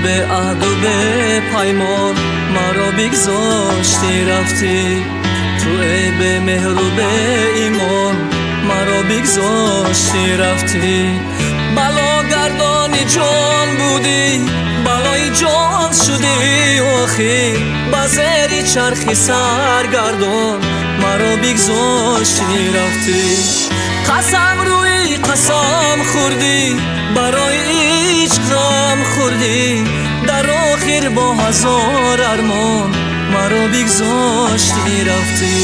беаҳду бепаймон маро бигзошти рафтӣ. Ту эй бемеҳру беимон маро бигзошти рафтӣ. Балогардони ҷон будӣ, балои ҷон шудӣ охир. Ба зери чархи саргардон маро бигзошти рафтӣ. Қасам рӯи қасам хӯрдӣ, барои ишқ ғам хӯрдӣ. Дар охир бо ҳазор армон маро бигзошти рафтӣ.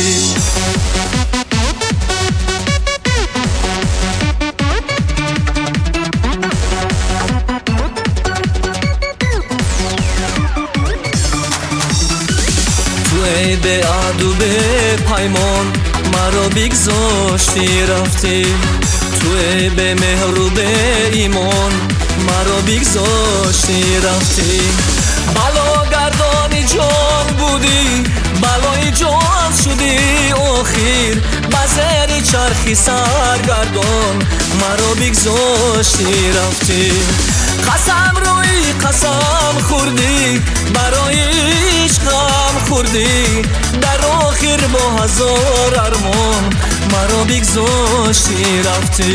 Ту эй беаҳду бепаймон маро бигзошти рафтӣ. Ту эй бемеҳру беимон маро бигзошти рафтӣ. Балогардони ҷон будӣ, балои ҷон шудӣ охир. Ба зери чархи саргардон маро бигзошти рафтӣ. Қасам рӯи қасам хӯрдӣ, барои ишқ ғам хӯрдӣ. Дар охир бо ҳазор армон маро бигзошти рафтӣ.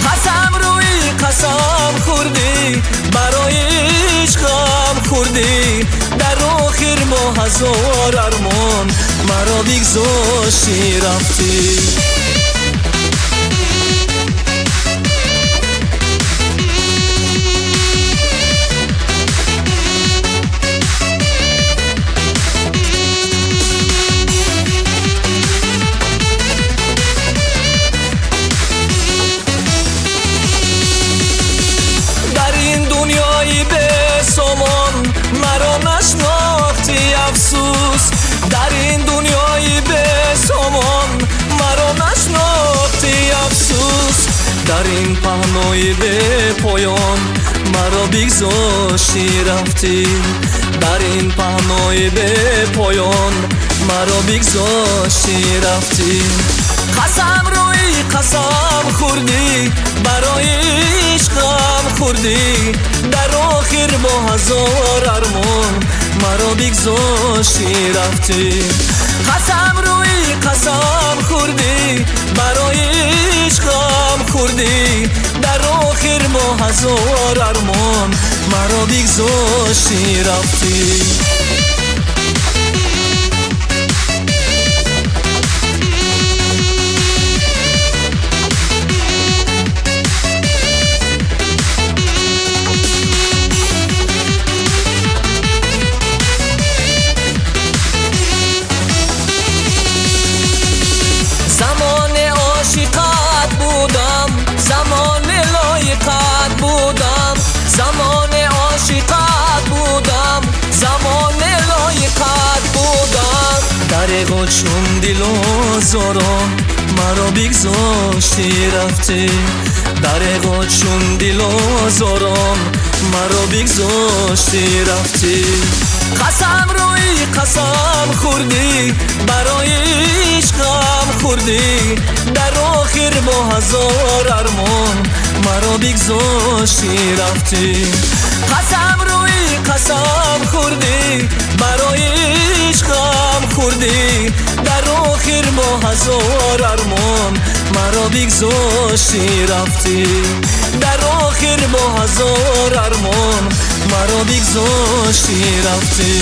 Қасам рӯи қасам хӯрдӣ, барои ишқ ғам хӯрдӣ. Дар охир бо ҳазор армон маро бигзошти рафтӣ. Дунёи бесомон маро нашнохтӣ, афсӯс. Дар ин дунёи бесомон маро нашнохтӣ, афсӯс. Дар ин паҳнои бепоён маро бигзошти рафтӣ. Дар ин паҳнои бепоён маро бигзошти рафтӣ. Қасам рӯи қасам хӯрдӣ, барои ишқ ғам хӯрдӣ. Дар охир бо ҳазор армон маро бигзошти рафтӣ. Қасам рӯи қасам хӯрдӣ, барои ишқ ғам хӯрдӣ. Дар охир бо ҳазор армон маро бигзошти рафтӣ. Замоне ошиқат будам, замоне лоиқат будам. Замоне ошиқат будам, замоне лоиқат будам. Дареғо чун дилозорон маро бигзошти рафтӣ. Дареғо чун дилозорон маро бигзошти рафтӣ. Қасам рӯи қасам хӯрдӣ, барои ишқ ғам хӯрдӣ. Дар охир бо ҳазор армон маро бигзошти рафтӣ. Қасам рӯи қасам хӯрдӣ, барои ишқ ғам хӯрдӣ. Дар охир бо ҳазор армон маро бигзошти рафтӣ. Дар охир бо ҳазор армон маро бигзошти рафтӣ.